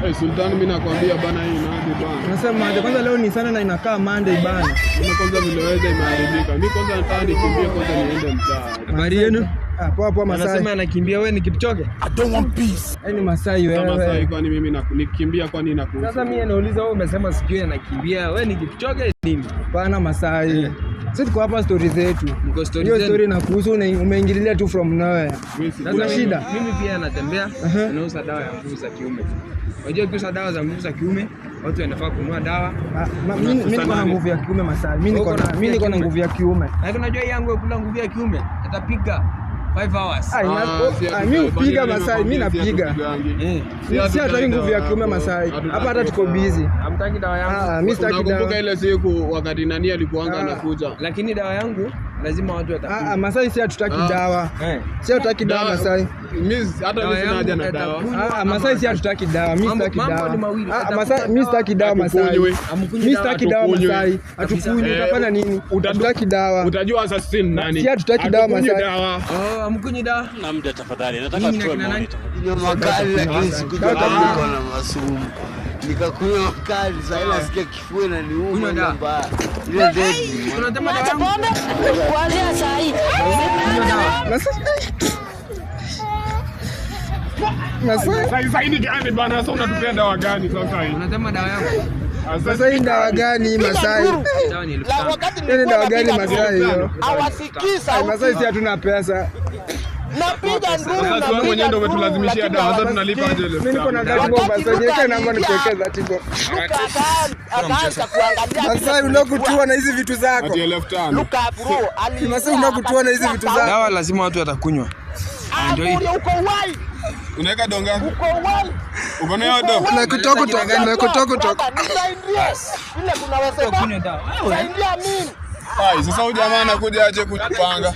Hey, Sultan, mimi nakwambia bana, hii inaje bana. Nasema aje kwanza leo ni sana na inakaa Monday bana. Mimi kwanza vileweza imeharibika. Mimi kwanza nataka nikimbie kwanza niende mtaa. Habari yenu? Ah, poa poa Masai. Anasema anakimbia, wewe ni Kipchoge? I don't want peace. Ni Masai Kama wewe. Masai kwani mimi nikimbia kwani inakuhusu? Sasa mimi nauliza wewe, umesema sijui anakimbia, wewe ni Kipchoge nini? Bana Masai. Sisi tuko hapa story zetu. Mko story Hiyo zenu. story inakuhusu, umeingilia tu from nowhere. Mimi si Sasa shida. Mimi pia natembea, nauza dawa ya nguvu za kiume. Unajua ukiuza dawa za nguvu za kiume, watu wanafaa kununua dawa. Mimi niko na nguvu ya kiume Masai. Mimi niko na mimi niko na nguvu ya kiume. Lakini unajua hii yangu ya kula nguvu ya kiume, atapiga 5 hours. Mimi upiga Masai, mimi napiga. Si hataki nguvu ya kiume Masai. Hapa hata tuko busy. Hamtaki dawa yangu. Mimi sitaki dawa. Unakumbuka ile siku wakati nani alikuanga anakuja? Lakini dawa yangu lazima watu watakunywa. Masai si hatutaki dawa. Si hatutaki dawa Masai. Mimi hata mimi sina haja na dawa. Masai si hatutaki dawa. Mimi sitaki dawa. Masai mimi sitaki dawa Masai. Mimi sitaki dawa Masai. Hatukunywi, utafanya nini? Hatutaki dawa. Utajua sasa sisi ni nani. Si hatutaki dawa Masai. Hamkunywi dawa. Na muda tafadhali. Nataka tutoe maoni. Kunywa makali lakini sikuja niko na masumu. Nikakunywa makali sasa nasikia kifua inaniuma mbaya. Ile dead. Unatema dawa yangu. Pombe kuanzia saa hii. Masai. Sasa hii ni gani bana? Sasa unatupea dawa gani sasa hii? Unatema dawa yangu. Masai dawa gani Masai? Dawa ni 5,000. Ni dawa gani Masai hiyo? Hawasikii sauti. Masai si hatuna pesa. Napiga nduru na Sasa wewe mwenyewe ndio umetulazimishia dawa. Sasa tunalipa aje ile? Mimi niko na 30 bob Masai. Niweke namba nikuwekee 30 bob. Akaanza kuangalia. Masai unakutua na hizi vitu zako. Ati 5,000. Luka bro, ali Masai unakutua na hizi vitu zako. Dawa lazima watu watakunywa. Ndio uko wai. Unaweka donga. Uko wai. Uko nayo do. Na kutoka na kutoka. Ile kunawezekana. Saidia mimi. Ai, sasa huyu jamaa anakuja aje kujipanga.